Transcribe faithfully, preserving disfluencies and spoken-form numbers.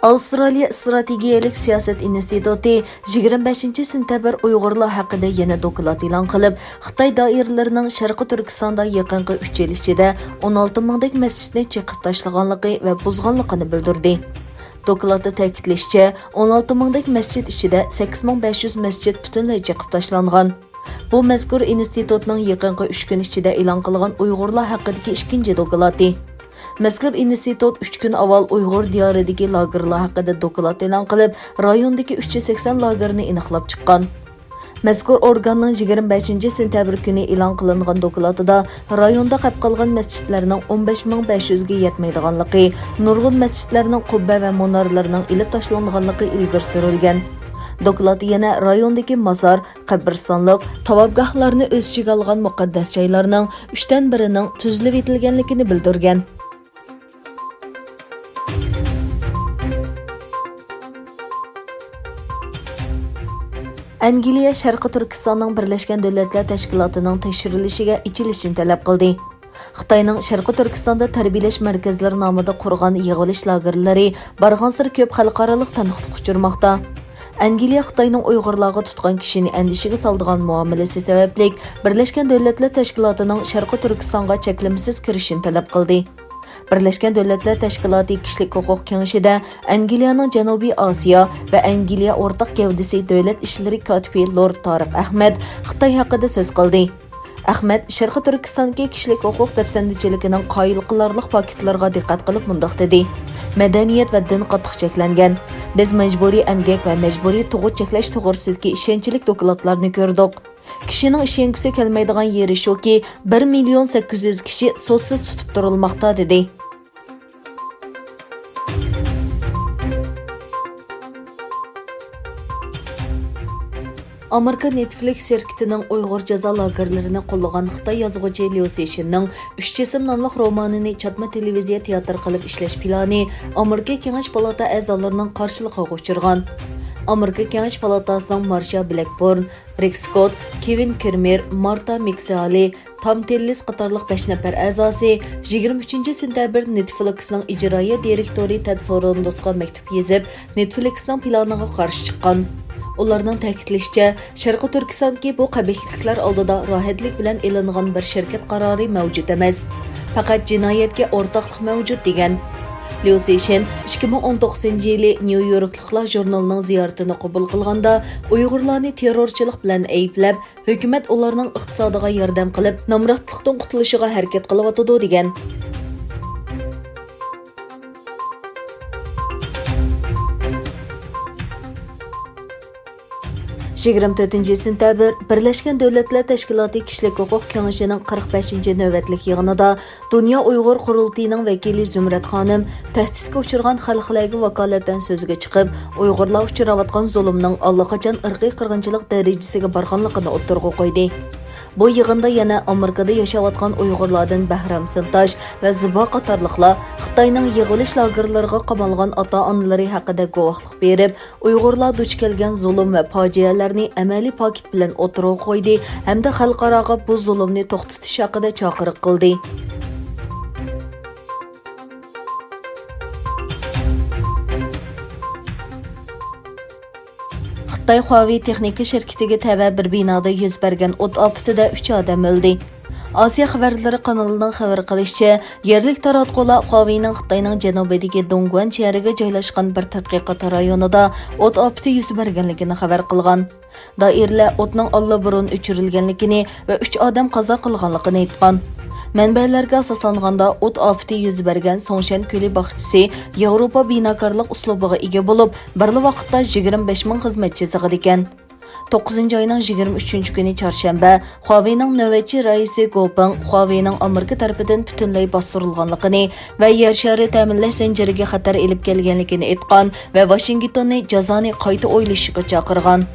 ئاۋسترالىيە ئىستراتېگىيەلىك سىياسەت ئىنستىتۇتى يىگىرمە بەشىنچى سېنتەبىر ئۇيغۇرلار ھەققىدە يەنە دوكلات ئېلان قىلىپ، خىتاي دائىرىلىرىنىڭ شەرقىي تۈركىستاندا يېقىنقى ئۈچ يىل ئىچىدە ئون ئالتە مىڭدەك مەسچىتنى چېقىپ تاشلىغانلىقى ۋە بۇزغانلىقىنى بىلدۈردى. دوكلاتتا تەكىتلىشىچە، ئون ئالتە مىڭدەك مەسچىت ئىچىدە سەككىز مىڭ بەش يۈز مەسچىت پۈتۈنلەي چېقىپ تاشلانغان. بۇ مەزكۇر ئىنستىتۇتنىڭ يېقىنقى ئۈچ كۈن ئىچىدە ئېلان قىلغان ئۇيغۇرلار ھەققىدىكى ئىككىنچى دوكلاتى. مەزكۇر ئىنستىتۇت ئۈچ كۈن ئاۋۋال ئۇيغۇر دىيارىدىكى لاگېرلار ھەققىدە دوكلات ئېلان قىلىپ، رايوندىكى ئۈچ يۈز سەكسەن لاگېرنى ئېنىقلاپ چىققان. مەزكۇر ئورگاننىڭ يىگىرمە بەشىنچى سېنتەبىر كۈنى ئېلان قىلىنغان دوكلاتىدا، رايوندا قاپقالغان مەسچىتلەرنىڭ ئون بەش مىڭ بەش يۈزگە يەتمەيدىغانلىقى، نۇرغۇن مەسچىتلەرنىڭ قۇببە ۋە مۇنارىلىرىنىڭ ئېلىپ تاشلانغانلىقى ئىلگىرى سۈرۈلگەن. دوكلاتتا يەنە رايوندىكى مازار، قەبرىستانلىق، تاۋاپگاھلارنى ئۆز ئىچىگە ئالغان مۇقەددەس جايلارنىڭ ئۈچتىن بىرىنىڭ تۈزلىۋېتىلگەنلىكىنى بىلدۈرگەن. ئەنگلىيە شەرقىي تۈركىستاننىڭ بىرلەشكەن دۆلەتلەر تەشكىلاتىنىڭ تەكشۈرۈلۈشىگە ئېچىلىشىنى تەلەپ قىلدى. خىتاينىڭ شەرقىي تۈركىستاندا تەربىيەلەش مەركەزلىرى نامىدا قۇرغان يىغىۋېلىش لاگېرلىرى بارغانسېرى كۆپ خەلقئارالىق تەنقىدكە ئۇچرىماقتا. ئەنگلىيە خىتاينىڭ ئۇيغۇرلارغا تۇتقان كىشىنى ئەندىشىگە سالىدىغان مۇئامىلىسى سەۋەبلىك، بىرلەشكەن دۆلەتلەر تەشكىلاتىنىڭ شەرقىي تۈركىستانغا چەكلىمىسىز كىرىشىنى تەلەپ قىلدى. بىرلەشكەن دۆلەتلەر تەشكىلاتى كىشىلىك ھوقۇق كېڭىشىدە ئەنگلىيەنىڭ جەنۇبىي ئاسىيا ۋە ئەنگلىيە ئورتاق گەۋدىسى دۆلەت ئىشلىرى كاتىپى لورد تارىق ئەخمەت خىتاي ھەققىدە سۆز قىلدى. ئەخمەت شەرقىي تۈركىستاندىكى كىشىلىك ھوقۇق دەپسەندىچىلىكىنىڭ قايىل قىلارلىق پاكىتلىرىغا دىققەت قىلىپ مۇنداق دېدى: مەدەنىيەت ۋە دىن قاتتىق چەكلەنگەن. بىز مەجبۇرىي ئەمگەك ۋە مەجبۇرىي تۇغۇت چەكلەش توغرىسىدىكى ئىشەنچلىك دوكلاتلارنى كۆردۇق. كىشىنىڭ ئىشەنگۈسى كەلمەيدىغان يېرى شۇكى، بىر مىليون سەككىز يۈز كىشى سوتسىز تۇتۇپ تۇرۇلماقتا، دېدى. ئامېرىكا نېتفلىكس شىركىتىنىڭ ئۇيغۇر جازا لاگېرلىرىنى قوللىغان خىتاي يازغۇچى ليۇ سىشىننىڭ ئۈچ جىسىم ناملىق رومانىنى چاتما تېلېۋىزىيە تىياتىر قىلىپ ئىشلەش پىلانى ئامېرىكا كېڭەش پالاتا ئەزالىرىنىڭ قارشىلىقىغا ئۇچرىغان. ئامېرىكا كېڭەش پالاتاسىنىڭ مارشا بلەكبورن، رىك سكوت، كېۋىن كىرمېر، مارتا مىكسالى، تام تېللىس قاتارلىق بەش نەپەر ئەزاسى يىگىرمە ئۈچىنچى سېنتەبىر نېتفلىكسنىڭ ئىجرائىيە دىرېكتورى تېد سورونتوسقا مەكتۇپ يېزىپ، نېتفلىكسنىڭ پىلانىغا قارشى چىققان. ئۇلارنىڭ تەكىتلىشىچە، شەرقىي تۈركىستاندىكى بۇ قەبىھلىكلەر ئالدىدا راھەتلىك بىلەن ئېلىنغان بىر شىركەت قارارى مەۋجۇت ئەمەس. پەقەت جىنايەتكە ئورتاقلىق مەۋجۇت، دېگەن. ليۇ سىشىن ئىككى مىڭ ئون توققۇزىنچى يىلى نيۇ يوركلۇقلار ژۇرنىلىنىڭ زىيارىتىنى قوبۇل قىلغاندا، ئۇيغۇرلارنى تېررورچىلىق بىلەن ئەيىبلەپ، ھۆكۈمەت ئۇلارنىڭ ئىقتىسادىغا ياردەم قىلىپ، نامراتلىقتىن قۇتۇلۇشىغا ھەرىكەت قىلىۋاتىدۇ، دېگەن. يىگىرمە تۆتىنچى سېنتەبىر، بىرلەشكەن دۆلەتلەر تەشكىلاتى كىشىلىك ھوقۇق كېڭىشىنىڭ قىرىق بەشىنچى نۆۋەتلىك يىغىنىدا دۇنيا ئۇيغۇر قۇرۇلتىيىنىڭ ۋەكىلى زۇمرەت خانىم تەھدىتكە ئۇچرىغان خەلقلەرگە ۋاكالىتەن سۆزگە چىقىپ، ئۇيغۇرلار ئۇچراۋاتقان زۇلۇمنىڭ ئاللىقاچان ئىرقىي قىرغىنچىلىق دەرىجىسىگە بارغانلىقىنى ئوتتۇرىغا قويدى. بۇ يىغىندا يەنە ئامېرىكىدا ياشاۋاتقان ئۇيغۇرلاردىن بەھرام سىنتاش ۋە زىبا قاتارلىقلار خىتاينىڭ يىغىۋېلىش لاگېرلىرىغا قامالغان ئاتا-ئانىلىرى ھەققىدە گۇۋاھلىق بېرىپ، ئۇيغۇرلار دۇچ كەلگەن زۇلۇم ۋە پاجىئەلەرنى ئەمەلىي پاكىت بىلەن ئوتتۇرىغا قويدى ھەمدە خەلقئاراغا بۇ زۇلۇمنى توختىتىش ھەققىدە چاقىرىق قىلدى. خىتاي خۇاۋېي تېخنىكا شىركىتىگە تەۋە بىر بىنادا يۈز بەرگەن ئوت ئاپىتىدە ئۈچ ئادەم ئۆلدى. ئاسىيا خەۋەرلىرى قانىلىنىڭ خەۋەر قىلىشىچە، يەرلىك تاراتقۇلار خۇاۋېينىڭ خىتاينىڭ جەنۇبىدىكى دۇڭگۇەن شەھىرىگە جايلاشقان بىر تەتقىقات رايونىدا ئوت ئاپىتى يۈز بەرگەنلىكىنى خەۋەر قىلغان. دائىرىلەر ئوتنىڭ ئاللىبۇرۇن ئۆچۈرۈلگەنلىكىنى ۋە ئۈچ ئادەم قازا قىلغانلىقىنى ئېيتقان. مەنبەلەرگە ئاساسلانغاندا، ئوت ئاپىتى يۈز بەرگەن سۇڭشەن كۆلى باغچىسى ياۋروپا بىناكارلىق ئۇسلۇبىغا ئىگە بولۇپ، بىرلا ۋاقىتتا يىگىرمە بەش مىڭ خىزمەتچى سىغىدىكەن. توققۇزىنچى ئاينىڭ يىگىرمە ئۈچىنچى كۈنى چارشەنبە، خۇاۋېينىڭ نۆۋەتچى رەئىسى گو پېڭ خۇاۋېينىڭ ئامېرىكا تەرىپىدىن پۈتۈنلەي باستۇرۇلغانلىقىنى ۋە يەر شارى تەمىنلەش زەنجىرىگە خەتەر ئېلىپ كەلگەنلىكىنى ئېيتقان ۋە ۋاشىنگتوننى جازانى قايتا ئويلىشىشقا چاقىرغان.